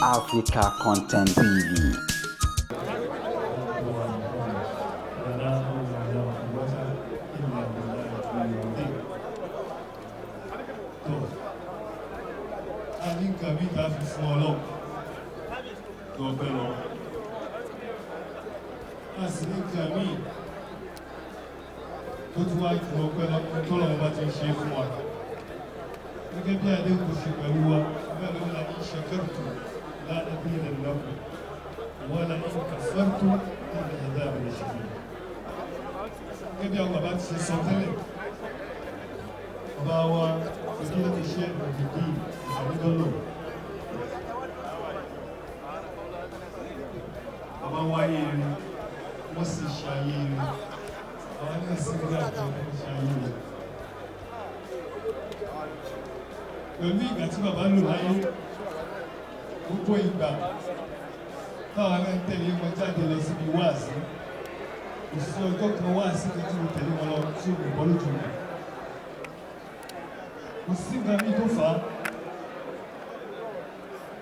Africa Content TV. A ní nǹkan bí ká fi fún Ọlọ́run tó ọpẹ́ lọ, a sì ní nǹkan míì tó tún wá ju ọpẹ́ lọ tọ́lọ́run bá ti ń ṣe fún wa gẹ́gẹ́ bí àdéhùn kò ṣe pẹ̀lú wa. Bẹ́ẹ̀ ló la in shakartum la azidannakum wa la in kafartum inna adhabi lashadid. Gẹ́gẹ́ bí àwọn bàbá ti ṣe sọ tẹ́lẹ̀, bàbá wa ìdílé ti ṣe òdìdí ìsàlẹ̀dọ́lọ̀, bàbá wáyé rí, wọ́n sì ṣayé rí, àwọn náà sì rí àjọ ṣayé rí pẹ̀lú ìgbà tí bàbá lò láyé. Gbogbo ìgbà táwọn náà ń tẹ̀lé wọn jáde lọ síbi wáàsí, kò sí ọjọ́ kan wáàsí kan tí mo tẹ̀lé wọn lọ tí ó bọ́ lójú mi. Kò sí nǹkan mi tó fà á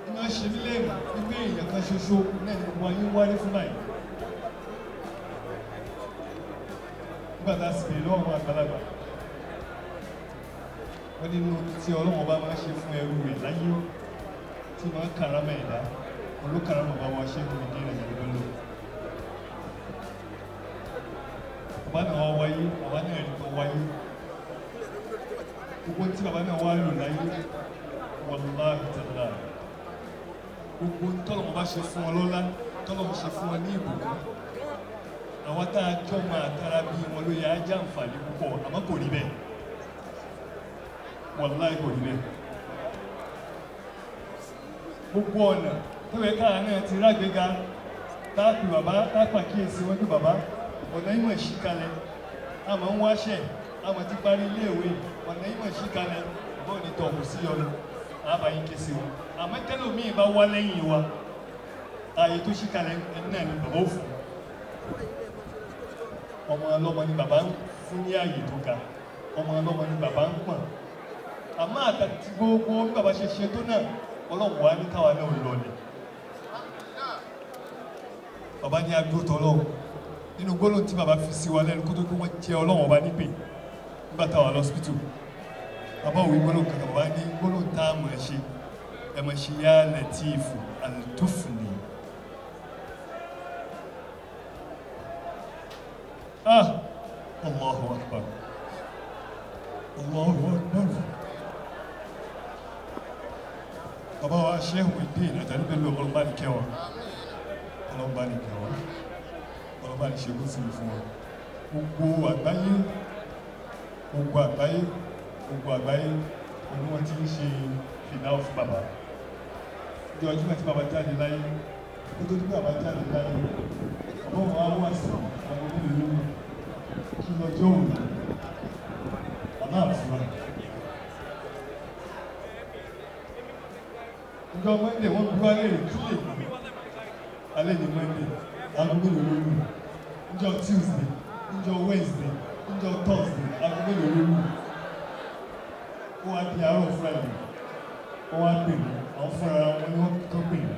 iná ṣe mí lẹ́rù wípé èèyàn kan ṣoṣo náà ni gbogbo ayé ń wáyé fún báyìí. Nígbà tá a sì bèrè lọ́wọ́ àwọn àgbàlagbà, wọ́n nínú tí Ọlọ́run bá máa ń ṣe fún ẹrú rẹ̀ láyé tí máa ń karama ẹ̀dá olókarama bá wa ṣe fún ìdí ìrìnàjò lọ́lọ́. Bàbá náà wá wáyé, bàbá náà rí kan wáyé. Gbogbo tí bàbá náà wá lò láyé, wàláhì tàlá, gbogbo tọ́lọ́mọ bá ṣe fún ọ lọ́lá, tọ́lọ́mọ ṣe fún ọ ní ìbùkún, àwọn tá a jọ máa tara bí wọn ló yẹ á jẹ́ àǹfààní púpọ̀, àmọ́ kò rí bẹ́ẹ̀. Wàláhì, kò rí bẹ́ẹ̀. Gbogbo ọ̀nà tó yẹ káà náà ti rágbéga, táàpì bàbá, táàpà kíyèsí wọn pé bàbá, ọ̀nà ìmọ̀ ìṣíkalẹ̀, àmọ́ ń wáṣẹ̀, àmọ́ ti parí iléèwé, ọ̀nà ìmọ̀ ìṣíkalẹ̀, bàbá ò ní tọ̀ kò sí ọ̀nà àbáyé ké sí wọn. Àmọ́ tẹ́lòmíì bá wá lẹ́yìn wa, ààyè tó ṣíkalẹ̀ ẹni náà ni bàbá ò fún. Ọmọ ọlọ́mọ ni bàbá ń fún ní ààyè tó ga, ọmọ ọlọ́mọ ni bàbá ń pọ̀n. Àmọ́ àtàtì gbogbo bí bàbá ṣe ṣe tó náà, Ọlọ́run wá ní káwa náà lọlẹ̀. Bàbá ní agbó tọ́lọ́run nínú gbólóhùn tí bàbá fi sí wa lẹ́nu kó tó kí wọ́n jẹ́ Ọlọ́run ọba nípè. Nígbà táwa lọ́sípítù, bàbá òwe gbólóhùn kankan, bàbá ní gbólóhùn tá a mọ̀ ṣe, ẹ mọ̀ ṣe yá Lẹ́tíìfù àlùtòfìlì. Ah, Allahu Akbar, Allahu Akbar. Bàbá wa Sheikh Muhyiddin Ajani Bello, ọlọ́ba ní kẹwàá, ọlọ́ba ní kẹwàá, ọlọ́ba ní ṣe kó sì fún wa. Gbogbo àgbáyé, gbogbo àgbáyé, gbogbo àgbáyé òní wọn ti ń ṣe fìdáwọ́ fún bàbá. Ní ọjọ́ tí bàbá jáde láyé, kó tó dúpẹ́ bàbá jáde láyé, bàbá wọn á wá sí àwọn onílù lórí kí lọ́jọ́ òní bàbá àfúrà. Ọjọ́ Monday, wọ́n bí wá léèrè kí lè ní alẹ́ ní Monday, aago mélòó ló lù? Ọjọ́ Tuesday, ọjọ́ Wednesday, ọjọ́ Thursday, aago mélòó ló lù? Ó wá di àárọ̀ Friday, wọ́n wá pè mí, àwọn fúnra wọn ni wọ́n kọ́ pè mí.